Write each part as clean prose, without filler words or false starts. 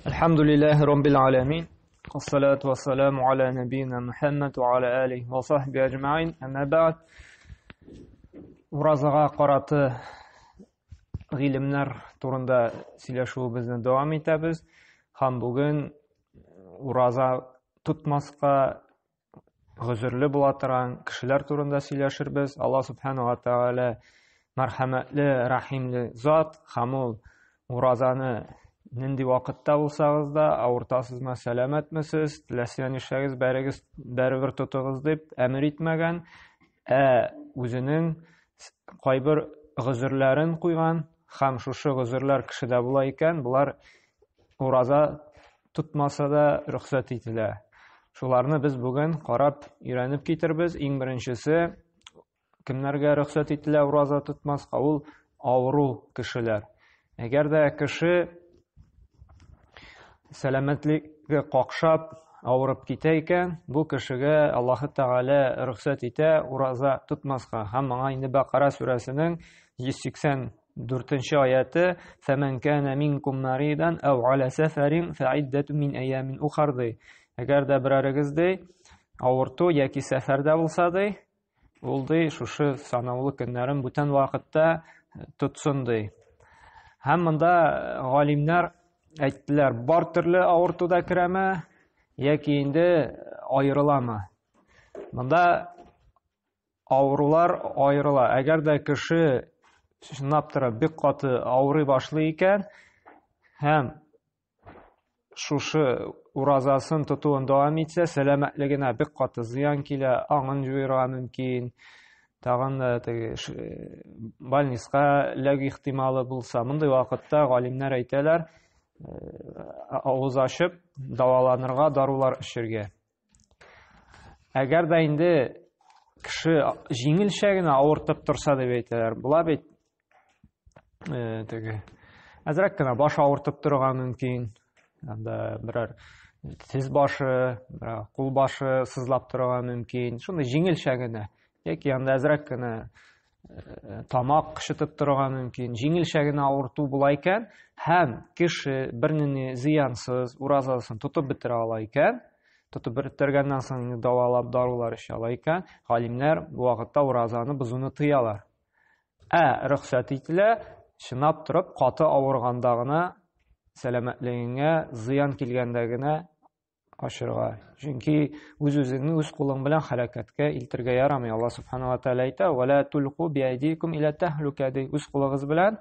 Әлхәмдүлилләһи роббил аламин. Ассалату вассаламу аля набийна Мухаммад ва аля алихи ва сахби ажмаин. Әмма бәгъд. Уразага караты гыйлемнәр турында сөйләшүебезне дәвам итәбез. Һәм бүген ураза тотмаска гозерле була торган кешеләр турында сөйләшербез. Алла субхана ва тааля мәрхәмәтле, рәхимле зат һәм ул уразаны нинди вакытта булсагыз да, авыртасызмы, сәламәтмесез, теләсә нишләгез, бәрегез бәребер тотыгыз дип әмер итмәгән, ә үзенең кайбер гозерләрен куйган һәм шушы гозерләр кешедә була икән, болар ураза тотмаса да рөхсәт ителә. Шуларны без бүген карап, өйрәнеп китербез. Иң беренчесе, кемнәргә рөхсәт ителә ураза тотмаска, ул авыру кешеләр. Әгәр дә кеше сәламәтлеге какшап, авырып китә икән, бу кешегә Аллаһы Тәгалә рөхсәт итә ураза тотмаска. Һәм моңа инде Бакара сүрәсенең 180 Дүртенче аяты «Фәмән кәнә минкум маридан әу аля сәфәрин фәиддәту мин әйямин ухар» ди. Әгәр дә берәрегез ди, авырту яки сәфәрдә булса ди, ул ди шушы санаулы көннәрен бүтән вакытта тотсын ди. Һәм монда галимнәр әйттеләр, бар төрле авырту да керәме яки инде аерыламы? Монда авырулар аерыла. Әгәр дә кеше чынлап торып бик каты авырый башлый икән һәм шушы уразасын тотуын дәвам итсә, сәламәтлегенә бик каты зыян килә, аңын җуерга мөмкин, тагын да теге больниска эләгү ихтималы булса, мондый вакытта галимнәр әйтәләр, авыз ачып дәваланырга, дарулар эчәргә. Әгәр дә инде кеше җиңелчә генә авыртып торса дип әйтәләр. Була бит э, теге әзрәк кенә баш авыртып торырга мөмкин. Анда берәр тез башы, берәр кул башы сызлап торырга мөмкин. Шундый җиңелчә генә. Яки анда әзрәк кенә э, тамак кычытып торырга мөмкин. Җиңелчә генә авырту була икән һәм кеше бернинди зыянсыз уразасын тотып бетерә ала икән, тотып бетергәннән соң инде дәвалап дарулар эчә ала икән, галимнәр бу вакытта уразаны бозуны тыялар. Ә рөхсәт ителә, чынлап торып каты авырганда гына, сәламәтлегеңә зыян килгәндә генә ачырга. Чөнки үз-үзеңне үз кулың белән һәлакәткә илтергә ярамый. Алла субхана ва тааля әйтә: "Ва ла тулку биайдикум иля таһлука" ди. Үз кулыгыз белән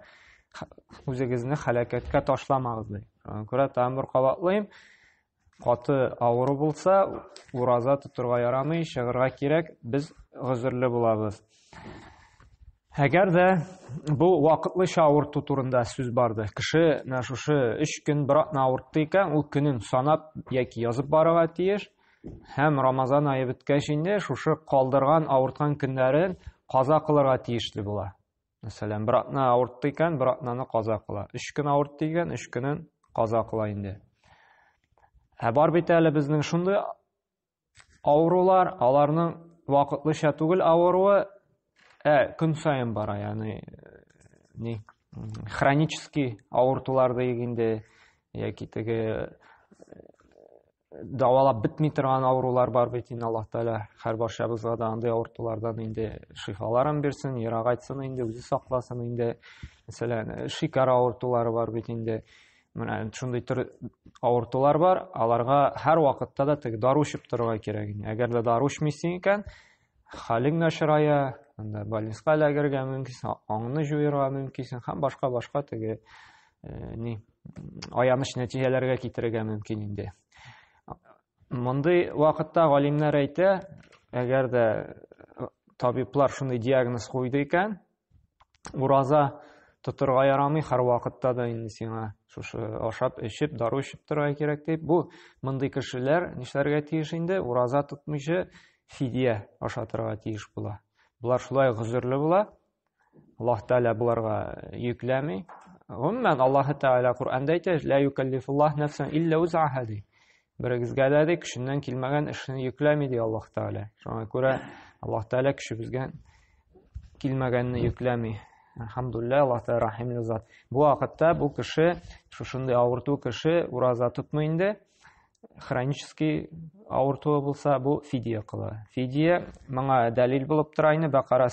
үзегезне һәлакәткә ташламагыз ди. Шуңа күрә тагын бер кабатлыйм. Каты авыру булса, ураза тотырга ярамый, чыгырга кирәк, без гозерле булабыз. Әгәр дә бу вакытлыча авырту турында сүз барды. Кеше менә шушы 3 көн бер атна авыртты икән, ул көнен санап яки язып барырга тиеш. Һәм Рамазан ае беткәч инде шушы калдырган авырткан көннәрен каза кылырга тиешле була. Мәсәлән, бер атна авыртты икән, бер атнаны каза кыла. 3 көн авыртты икән, 3 көнен каза кыла инде. Ә бар бит әле безнең шундый авырулар, аларның вакытлыча түгел авыруы, ә көн саен бара, ягъни ни хронический авыртулар диек инде, яки теге дәвалап бетми торган авырулар бар бит инде. Аллаһ Тәгалә һәр барчабызга да андый авыртулардан инде шифаларын бирсен, ерагайтсын инде, үзе сакласын инде. Мәсәлән, шикәр авыртулары бар бит инде. Менә шундый төр авыртулар бар, аларга һәр вакытта да теге дару эчеп торырга кирәк. Әгәр дә дару эчмисең икән, хәлең начарая, анда больницага эләгергә мөмкинсең, аңны җуерга мөмкинсең һәм башка-башка теге э, ни аяныч нәтиҗәләргә китерергә мөмкин инде. Мондый вакытта галимнәр әйтә, әгәр дә табиблар шундый диагноз куйды икән, ураза тотырга ярамый, һәр вакытта да инде сиңа шушы ашап, эчеп, дару эчеп торырга кирәк дип. Бу мондый кешеләр нишләргә тиеш инде? Ураза тотмыйча фидия ашатырга тиеш була. Булар шулай гозерле була. Аллаһ Тәгалә буларга йөкләми. Гомумән, Аллаһ Тәгалә Коръәндә әйтә: "Ла юкаллифуллаһ нәфсән илля вус'аха" ди. Берегезгә дә ди көченнән килмәгән эшне йөкләми ди Аллаһ Тәгалә. Шуңа күрә Аллаһ Тәгалә көчебезгә килмәгәнне йөкләми. Әлхәмдулилла, Аллаһ Тәгалә рәхимле зат. Бу вакытта бу кеше, шушындый авырту кеше ураза тотмый инде. Хронический авыртуы булса, бу фидия кыла. Фидия моңа дәлил булып тора инде Бакара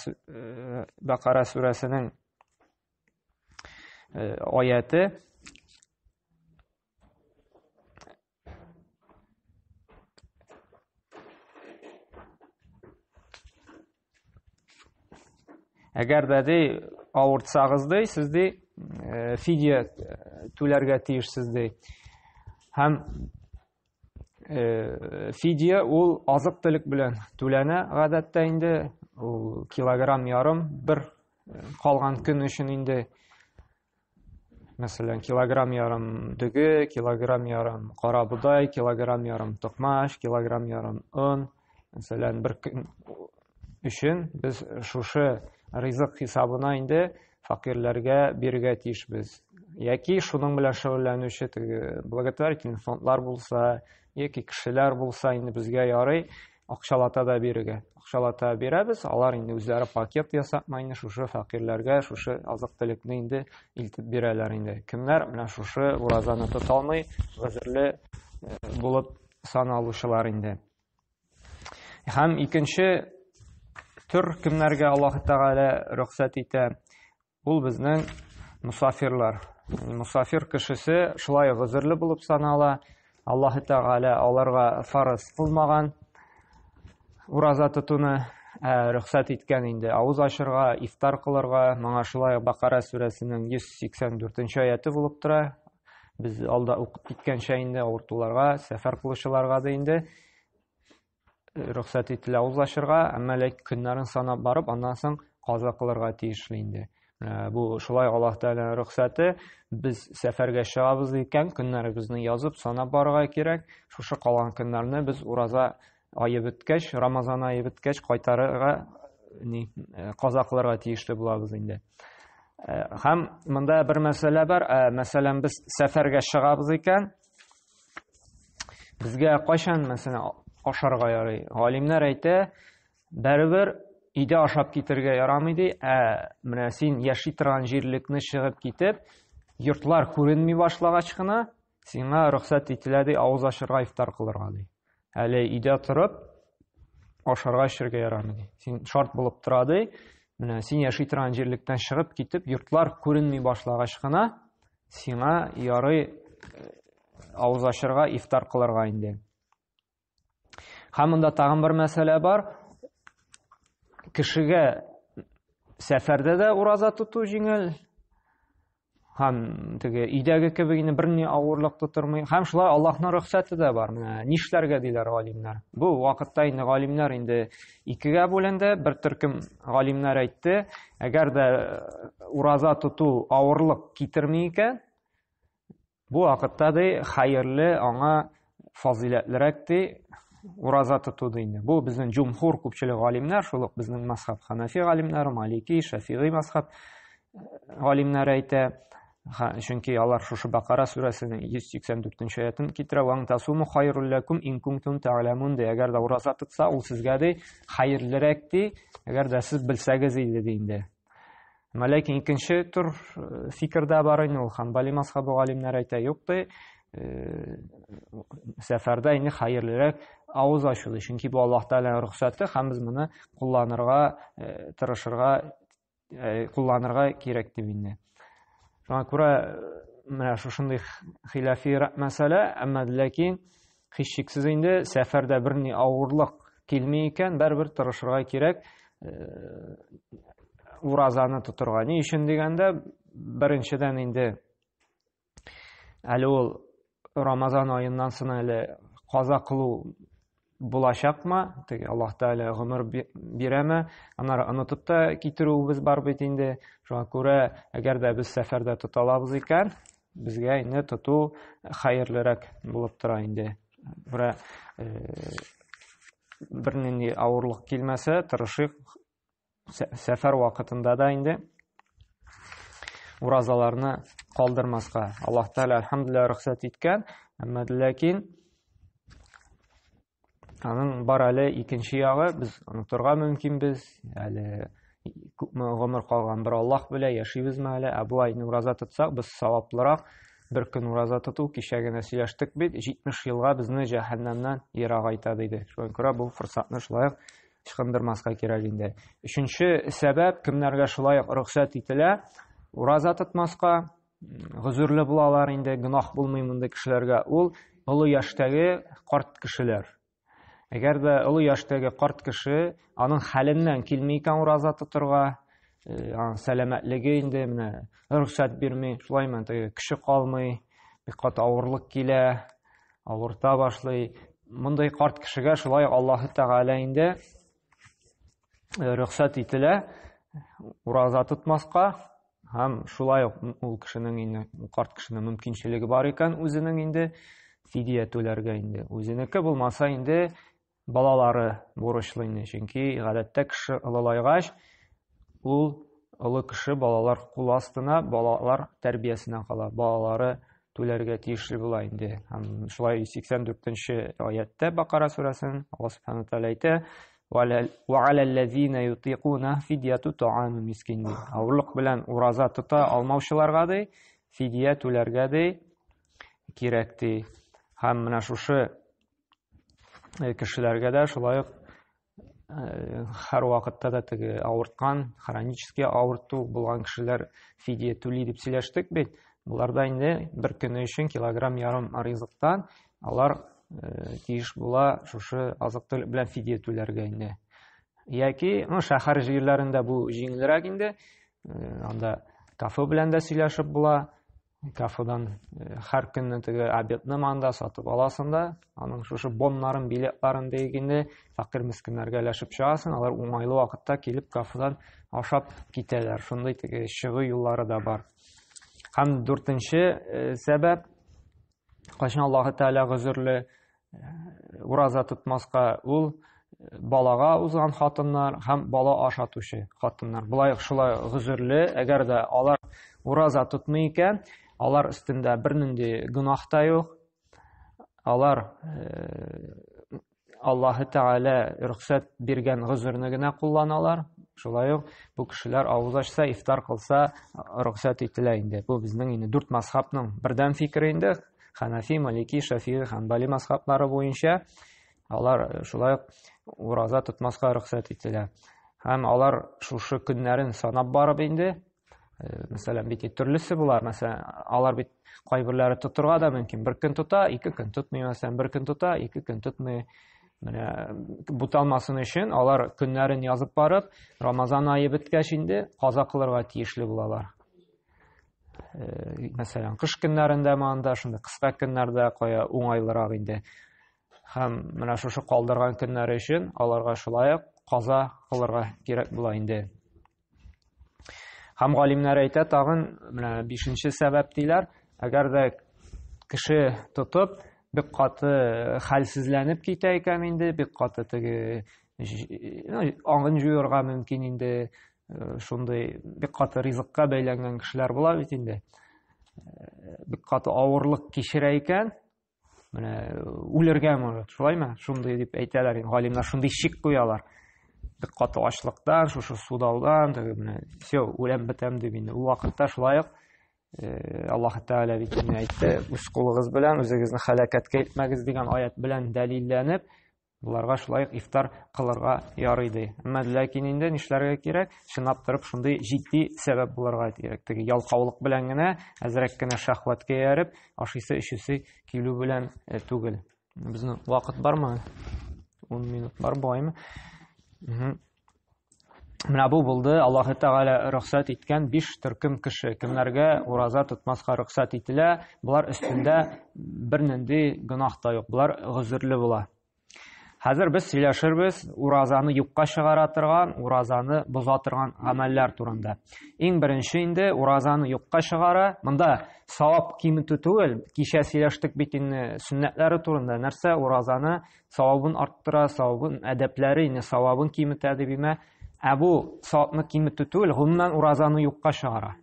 Бакара сүрәсенең аяте. Әгәр дә ди авыртсагыз ди, сез ди фидия түләргә тиешсез ди. Һәм фидия ул азык-төлек белән түләнә гадәттә инде, ул килограмм ярым бер калган көн өчен инде. Мәсәлән, килограмм ярым дөге, килограмм ярым кара бодай, килограмм ярым токмач, килограмм ярым он. Мәсәлән, бер көн өчен без шушы ризык хисабына инде фәкыйрьләргә бирергә тиешбез. Яки шуның белән шөгыльләнүче теге благотворительный фондлар булса, яки кешеләр булса, инде безгә ярый акчалата да бирергә. Акчалата бирәбез, алар инде үзләре пакет ясап, инде шушы фәкыйрьләргә шушы азык-төлекне инде илтеп бирәләр инде. Кемнәр менә шушы уразаны тота алмый, гозерле булып саналучылар инде. Һәм икенче төр кемнәргә Аллаһ Тәгалә рөхсәт итә, ул безнең мусафирлар. Мусафир кешесе шулай гозерле булып санала. Аллаһ Тәгалә аларга фарыз кылмаган ураза тотуны, рөхсәт иткән инде авыз ачырга, ифтар кылырга. Моңа шулай Бакара сүрәсенең 184 аяты булып тора. Без алда укып киткәнчә инде авыртуларга, сәфәр кылучыларга да инде рөхсәт ителә авыз ачырга, әмма ләкин көннәрен санап барып, аннан соң каза кылырга тиешле инде. Бу шулай Аллаһ Тәгаләнең рөхсәте. Без сәфәргә чыгабыз икән, көннәребезне язып, санап барырга кирәк. Шушы калган көннәрне без ураза ае беткәч, Рамазан ае беткәч кайтарырга, ни, каза кылырга тиешле булабыз инде. Һәм монда бер мәсьәлә бар. Мәсәлән, без сәфәргә чыгабыз икән, безгә кайчан, мәсәлән, ашарга ярый? Галимнәр әйтә, барыбер өйдә ашап китергә ярамый ди, ә менә син яши торган җирлекне чыгып китеп, йортлар күренми башлагач кына, сиңа рөхсәт ителә ди, авыз ачырга, ифтар кылырга ди. Әле өйдә торып ашарга эчәргә ярамый ди. Син шарт булып тора ди. Менә син яши торган җирлектән чыгып китеп, йортлар күренми башлагач кына, сиңа ярый авыз ачырга, ифтар кылырга инде. Һәм монда тагын бер мәсьәлә бар. Кешегә сәфәрдә дә ураза тоту җиңел, һәм теге өйдәге кебек инде берни авырлык тотырмый. Һәм шулай Аллаһның рөхсәте дә бар. Менә нишләргә диләр галимнәр. Бу вакытта инде галимнәр инде икегә бүленде. Бер төркем галимнәр әйтте, әгәр дә ураза тоту авырлык китерми икән, бу вакытта ди хәерле, аңа фазыйләтлерәк ди ураза тоту ди инде. Бу безнең җумһур күпчелек галимнәр, шул ук безнең мазхаб Ханафи галимнәре, Малики, Шафигый мазхаб галимнәре әйтә. Чөнки алар шушы Бакара сүрәсенең 184 аятын китерә. Ван тасуму хайрул лакум ин кунтум та'ламун ди. Әгәр дә ураза тотса, ул сезгә ди хәерлерәк ди, әгәр дә сез белсәгез иде ди инде. Әмма ләкин икенче төр фикер дә бар инде, ул Ханбали мазхабы галимнәре әйтә, юк ди, сәфәрдә инде хәерлерәк авыз ачу ди. Чөнки бу Аллаһ Тәгаләнең рөхсәте һәм без моны кулланырга тырышырга, кулланырга кирәк дип инде. Шуңа күрә менә шушындый хилафи мәсьәлә, әмма ләкин һичшиксез инде сәфәрдә берни авырлык килми икән, барыбер тырышырга кирәк уразаны тотырга. Ни өчен дигәндә, беренчедән инде әле ул Рамазан аеннан соң әле каза кылу булачакмы? Теге Аллаһ Тәгалә гомер бирәме? Аннары онытып та китерүебез бар бит инде. Шуңа күрә, әгәр дә без сәфәрдә тота алабыз икән, безгә инде тоту хәерлерәк булып тора инде. Күрә бернинди авырлык килмәсә, тырышыйк сәфәр вакытында да инде уразаларны калдырмаска. Аллаһ Тәгалә әлхәмдүлилләһ рөхсәт иткән, әмма ләкин аның бар әле икенче ягы, без онытырга мөмкинбез, әле Күпме гомер калган, бер Аллаһ белә, яшибезме әле? Ә бу айны ураза тотсак, без саваплырак. Бер көн ураза тоту, кичә генә сөйләштек бит, 70 елга безне җәһәннәмнән ерагайта диде. Шуңа күрә бу форсатны шулай ук ычкындырмаска кирәк инде. Өченче сәбәп, кемнәргә шулай ук рөхсәт ителә ураза тотмаска, гозерле булалар инде, гөнаһ булмый мондый кешеләргә. Ул олы яшьтәге карт кешеләр. Әгәр дә олы яшьтәге карт кеше аның хәленнән килми икән ураза тотырга, аның сәламәтлеге инде менә рөхсәт бирми, шулаймы, теге кеше калмый, бик каты авырлык килә, авырта башлый. Мондый карт кешегә шулай Аллаһы Тәгалә инде рөхсәт ителә ураза тотмаска, Һәм шулай ук ул кешенең инде, карт кешенең мөмкинчелеге бар икән үзенең инде фидия түләргә инде. Үзенеке булмаса инде балалары бурычлы инде. Чөнки гадәттә кеше олылайгач, ул олы кеше балалар кул астына, балалар тәрбиясенә кала. Балалары түләргә тиешле була инде. Һәм шулай 84-нче аятта Бакара сүрәсен Аллаһ субхана тәгалә әйтә: "Ва алаллазина ютикуна фидьяту тааму мискин" ди. Авырлык белән ураза тота алмаучыларга ди, фидия түләргә ди кирәк ди. Һәм менә шушы кешеләргә дә шулай ук һәр вакытта да теге авырткан, хронический авырту булган кешеләр фидия түли дип сөйләштек бит. Буларда инде бер көне өчен килограмм ярым ризыктан алар тиеш була шушы азык-төлек белән фидия түләргә инде. Яки, ну, шәһәр җирләрендә бу җиңелрәк инде. Анда кафе белән дә сөйләшеп була. Кафедан һәр көнне теге обедны манда сатып аласың да, аның шушы боннарын, билетларын диек инде, фәкыйрь мескеннәргә өләшеп чыгасың, алар уңайлы вакытта килеп кафедан ашап китәләр. Шундый теге чыгу юллары да бар. Һәм дүртенче сәбәп, кайчан Аллаһы Тәгалә гозерле ураза тотмаска, ул балага узган хатыннар һәм бала ашатучы хатыннар. Болай шулай гозерле, әгәр дә алар ураза тотмый икән, алар өстендә бернинди гөнаһ та юк. Алар Аллаһы Тәгалә рөхсәт биргән гозерне генә кулланалар. Шулай ук бу кешеләр авыз ачса, ифтар кылса, рөхсәт ителә инде. Бу безнең инде дүрт мазхабның бердәм фикере инде. Ханафи, Малики, Шафиги, Ханбали мазхаблары буенча алар шулай ук ураза тотмаска рөхсәт ителә. Һәм алар шушы көннәрен санап барып инде, мәсәлән, бит төрлесе була, мәсәлән, алар бит кайберләре тотырга да мөмкин. Бер көн тота, ике көн тотмый, мәсәлән, бер көн тота, ике көн тотмый. Менә буталмасын өчен алар көннәрен язып барып, Рамазан ае беткәч инде каза кылырга тиешле булалар. Мәсәлән, кыш көннәрендә монда шундый кыска көннәрдә кая уңайлырак инде. Һәм менә шушы калдырган көннәре өчен аларга шулай ук каза кылырга кирәк була инде. Һәм галимнәр әйтә тагын, менә бишенче сәбәп диләр, әгәр дә кеше тотып, бик каты хәлсезләнеп китә икән инде, бик каты теге аңын җуярга мөмкин инде, шундый бик каты ризыкка бәйләнгән кешеләр була бит инде. Бик каты авырлык кичерә икән, менә үлергә может, шулаймы? Шундый дип әйтәләр инде галимнәр, шундый шик куялар. Бик каты ачлыктан, шушы судаудан, теге менә все, үләм бетәм дип инде. Ул вакытта шулай ук Аллаһ Тәгалә бит инде әйтте, үз кулыгыз белән үзегезне һәлакәткә илтмәгез дигән аят белән дәлилләнеп, Боларга шулай ук ифтар кылырга ярый ди. Әмма ләкин инде нишләргә кирәк? Чынлап торып шундый җитди сәбәп булырга кирәк. Теге ялкаулык белән генә, әзрәк кенә шәһвәткә ияреп, ашыйсы, эчүсе килү белән түгел. Безнең вакыт бармы? 10 минут бар бугаймы? Менә бу булды Аллаһы Тәгалә рөхсәт иткән биш төркем кеше, кемнәргә ураза тотмаска рөхсәт ителә, болар өстендә бернинди гөнаһ та юк, болар гозерле була. Хәзер без сөйләшербез уразаны юкка чыгара торган, уразаны боза торган гамәлләр турында. Иң беренче инде уразаны юкка чыгара. Монда савап киметү түгел, кичә сөйләштек бит инде сөннәтләре турында. Нәрсә уразаны савабын арттыра, савабын әдәпләре инде савабын киметә дип имә. Ә бу савапны киметү түгел, гомумән уразаны юкка чыгара.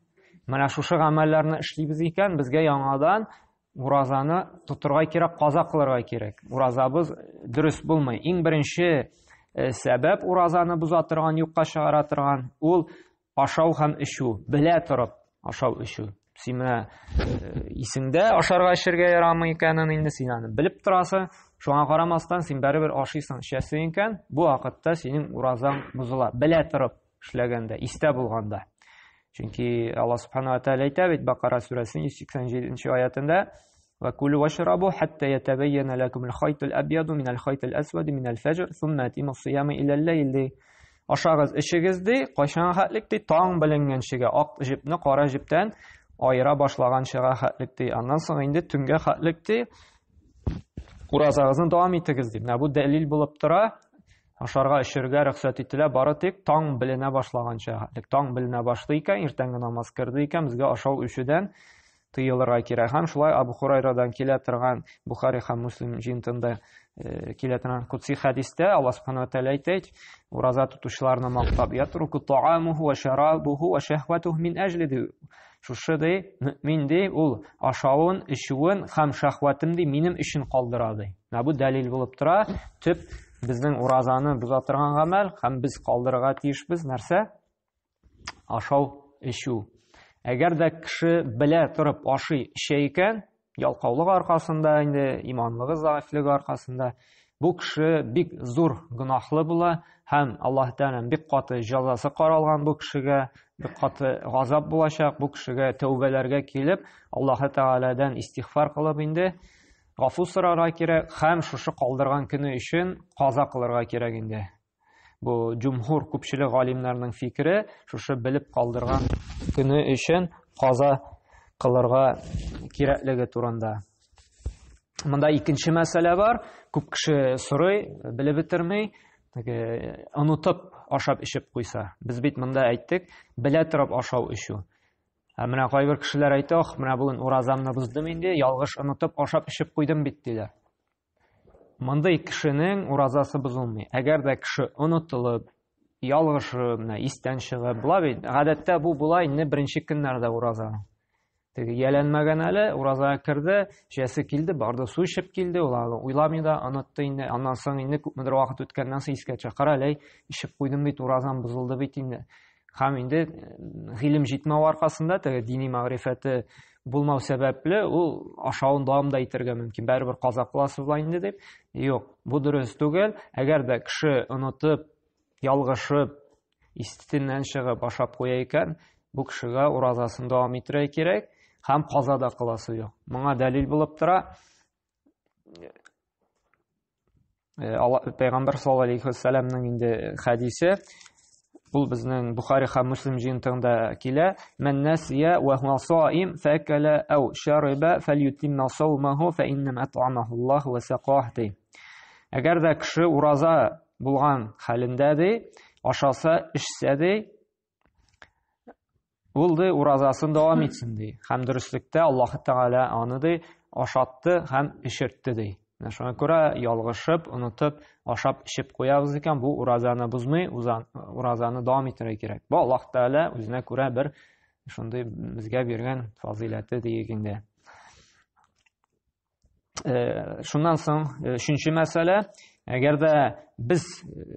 Менә шушы гамәлләрне эшлибез икән, безгә яңадан уразаны тотырга кирәк, каза кылырга кирәк. Уразабыз дөрес булмый. Иң беренче сәбәп уразаны боза торган, юкка чыгара торган, ул ашау һәм эчү, белә торып ашау эчү. Син менә исеңдә ашарга эчәргә ярамый икәнен инде син аны белеп торасың. Шуңа карамастан син барыбер ашыйсың, эчәсең икән, бу вакытта синең уразаң бозыла. Белә торып эшләгәндә, истә булганда. Чөнки Аллаһ субхана ва тааля әйтә бит Бакара сүрәсенең 187 аятында: "Ва кулу вашрабу хатта ятабайяна лакумул хайтул абьяду минал хайтил асвади минал фәҗр, сумма атимус сияма илал ләйл" ди. Ашагыз, эчегез ди, кайчанга хәтлек ди, таң беленгәнчегә, ак җепне кара җептән аера башлаганчыга хәтлек ди. Аннан соң инде төнгә хәтлек ди, уразагызны дәвам итегез ди. Менә бу дәлил булып тора. Ашарга, эчәргә рөхсәт ителә бары тик таң беленә башлаганча. Тик таң беленә башлый икән, иртәнге намаз керде икән, безгә ашау эчүдән тыелырга кирәк. Һәм шулай Абу Хурайрадан килә торган Бухари һәм Муслим җыентында килә торган кудси хәдистә Аллаһ субхана ва тәгалә әйтә, ураза тотучыларны мактап, ятруку таамуху ва шарабуху ва шахватуху мин әҗли ди. Шушы ди, мөмин ди, ул ашавын, эчүен һәм шахватын ди минем өчен калдыра ди. Менә бу дәлил булып тора. Төп безнең уразаны боза торган гамәл һәм без калдырырга тиешбез нәрсә? Ашау, эчү. Әгәр дә кеше белә торып ашый, эчә икән, ялкаулык аркасында инде, иманлыгы заифлеге аркасында, бу кеше бик зур гөнаһлы була һәм Аллаһ Тәгаләнең бик каты җәзасы каралган бу кешегә, бик каты газап булачак бу кешегә тәүбәләргә килеп, Аллаһ Тәгаләдән истигъфар кылып инде гафу сорарга кирәк һәм шушы калдырган көне өчен каза кылырга кирәк инде. Бу җумһур күпчелек галимнәрнең фикере, шушы белеп калдырган көне өчен каза кылырга кирәклеге турында. Монда икенче мәсьәлә бар. Күп кеше сорый, белеп бетерми, теге онытып ашап эчеп куйса. Без бит монда әйттек, белә торып ашау эчү. Ә менә кайбер кешеләр әйтә, ох, менә бүген уразамны боздым инде, ялгыш онытып ашап эчеп куйдым бит, диләр. Мондый кешенең уразасы бозылмый. Әгәр дә кеше онытылып, ялгышып, менә истән чыгып, була бит. Гадәттә бу була инде беренче көннәрдә ураза. Теге ияләнмәгән әле, уразага керде, эчәсе килде, барды су эчеп килде, ул аны уйламый да, онытты инде. Аннан соң инде күпмедер вакыт үткәннән соң искә төшә. Кара әле, эчеп куйдым бит, уразам бозылды бит инде. Һәм инде гыйлем җитмәү аркасында, теге дини мәгърифәте булмау сәбәпле, ул ашавын дәвам да итәргә мөмкин. Барыбер каза кыласы була инде дип. Юк, бу дөрес түгел. Әгәр дә кеше онытып, ялгышып, истеннән чыгып ашап куя икән, бу кешегә уразасын дәвам итәргә кирәк һәм каза да кыласы юк. Моңа дәлил булып тора Пәйгамбәр саллаллаһу алейхи вәсәләмнең инде хәдисе, ул безнең Бухари һәм Муслим җыентыгында килә. Мән насия ва хуа саим факала ау шариба фальютимма саумаху фа иннама ат'амаху Аллаһ ва сақах ди. Әгәр дә кеше ураза булган хәлендә ди, ашаса, эчсә ди, ул ди уразасын дәвам итсен ди. Һәм дөреслектә Аллаһ Тәгалә аны ди ашатты һәм эчертте ди. Менә шуңа күрә ялгышып, онытып, ашап эчеп куябыз икән, бу уразаны бозмый, уразаны дәвам итәргә кирәк. Бу Аллаһ Тәгалә үзенә күрә бер шундый безгә биргән фазыйләте диек инде. Шуннан соң өченче мәсьәлә, әгәр дә без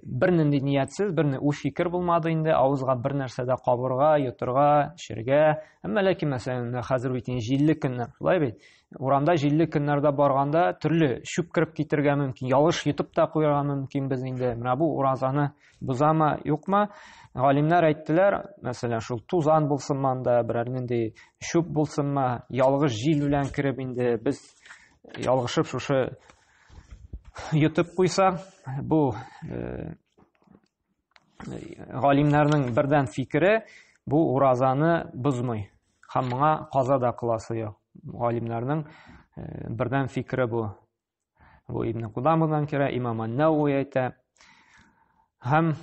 бернинди ниятсез, берни уй фикер булмады инде, авызга бер нәрсә дә кабырга, йотырга, эчәргә, әмма ләкин мәсәлән, менә хәзер бит инде җилле көннәр, шулай бит? Урамда җилле көннәрдә барганда төрле чүп кереп китергә мөмкин, ялгыш йотып та куярга мөмкин без инде. Менә бу уразаны бозамы, юкмы? Галимнәр әйттеләр, мәсәлән, шул тузан булсынмы анда, берәр нинди чүп булсынмы, ялгыш җил белән кереп инде без ялгышып шушы йотып куйсак, бу галимнәрнең бердән фикере, бу уразаны бозмый. Һәм моңа каза да кыласы юк. Галимнәрнең бердән фикере бу. Бу Ибн Кудамадан керә, Имам Ан-Науи әйтә. Һәм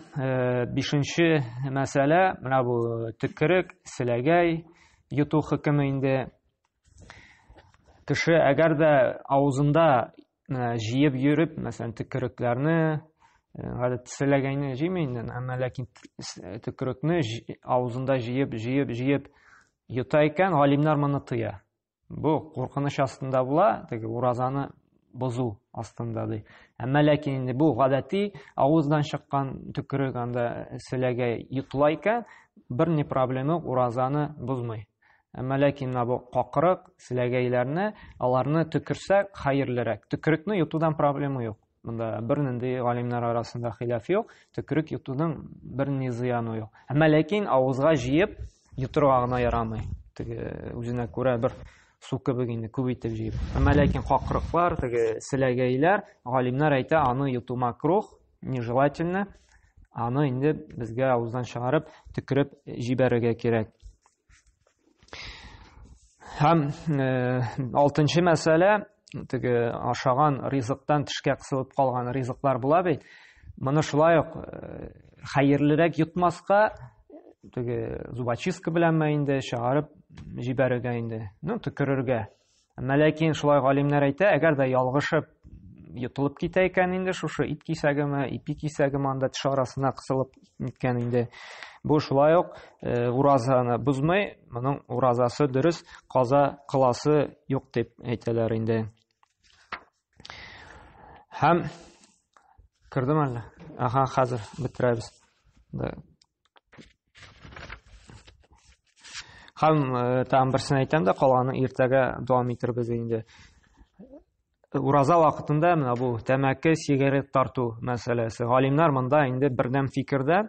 бишенче мәсьәлә, менә бу төкерек, селәгәй йоту хөкеме инде. Кеше әгәр дә авызында җыеп йөреп, мәсәлән, төкерекләрне, гадәттә селәгәйне җыймый инде, әмма ләкин төкерекне авызында җыеп, җыеп, җыеп йота икән, галимнәр моны тыя. Бу куркыныч астында була, теге уразаны бозу астында ди. Әмма ләкин инде бу гадәти авыздан чыккан төкерек анда селәгәй йотыла икән, бер ни проблема юк, уразаны бозмый. Әмма ләкин менә бу какырык, селәгәйләрне, аларны төкерсә хәерлерәк. Төкерекне йотудан проблема юк. Монда бернинди галимнәр арасында хилаф юк. Төкерек йотуның бернинди зыяны юк. Әмма ләкин авызга җыеп йотырга гына ярамый. Теге үзенә күрә бер су кебек инде күп итеп җыеп. Әмма ләкин какрыклар, теге селәгәйләр, галимнәр әйтә, аны йоту макрух, нежелательно. Аны инде безгә авыздан чыгарып, төкереп җибәрергә кирәк. Һәм алтынчы мәсьәлә, теге ашаган ризыктан тешкә кысылып калган ризыклар була бит. Моны шулай ук хәерлерәк йотмаска, теге зубочистка беләнме инде чыгарып җибәрергә инде, ну, төкерергә. Әмма ләкин шулай галимнәр әйтә, әгәр дә ялгышып йотылып китә икән инде, шушы ит кисәгеме, ипи кисәгеме анда теш арасына кысылып киткән инде. Бу шулай ук уразаны бозмый, моның уразасы дөрес, каза кыласы юк дип әйтәләр инде. Һәм кердем әллә? Аха, хәзер бетерәбез. Да. Һәм тагын берсен әйтәм дә, калганын иртәгә дәвам итербез инде. Ураза вакытында менә бу тәмәке, сигарет тарту мәсьәләсе. Галимнәр монда инде бердәм фикердә,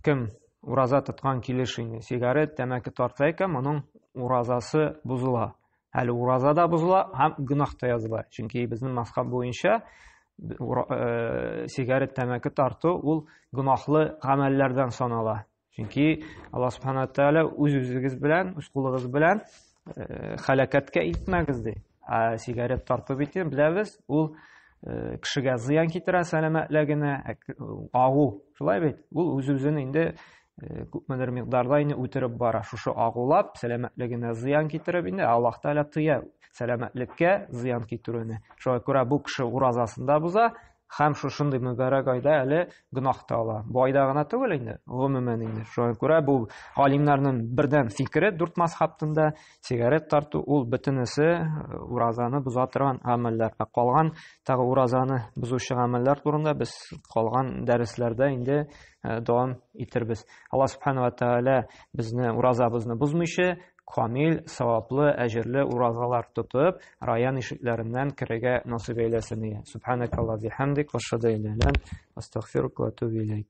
кем ураза тоткан килеш инде сигарет, тәмәке тарта икән, моның уразасы бозыла. Әле ураза да бозыла һәм гөнаһ та языла. Чөнки безнең мазхаб буенча сигарет, тәмәке тарту ул гөнаһлы гамәлләрдән санала. Чөнки Аллаһ субхана тааля үз-үзегез белән, үз кулыгыз белән хәләкәткә илтмәгез ди. Ә сигарет тарту бит беләбез, ул кешегә зыян китерә сәламәтлегенә, агу, шулай бит? Ул үз-үзен инде күпмедер микъдарда инде үтереп бара. Шушы агулап, сәламәтлегенә зыян китереп инде Аллаһ Тәгалә тыя сәламәтлеккә зыян китерүне. Шуңа күрә бу кеше уразасын да боза һәм шушындый мөбарәк айда әле гөнаһ та ала. Бу айда гына түгел инде, гомумән инде. Шуңа күрә бу галимнәрнең бердәм фикере дүрт мазхабтан да сигарет тарту ул бөтенесе уразаны боза торган гамәлләр. Ә калган тагы уразаны бозучы гамәлләр турында без калган дәресләрдә инде дәвам итербез. Аллаһ субхана ва тааля безне уразабызны бозмыйча, камил, саваплы, әҗерле уразалар тотып, раян ишекләреннән керергә насыйп әйләсен. Субханакаллаһ бихамдик, ва ашһаду илля астагфирука ва атубу илейк.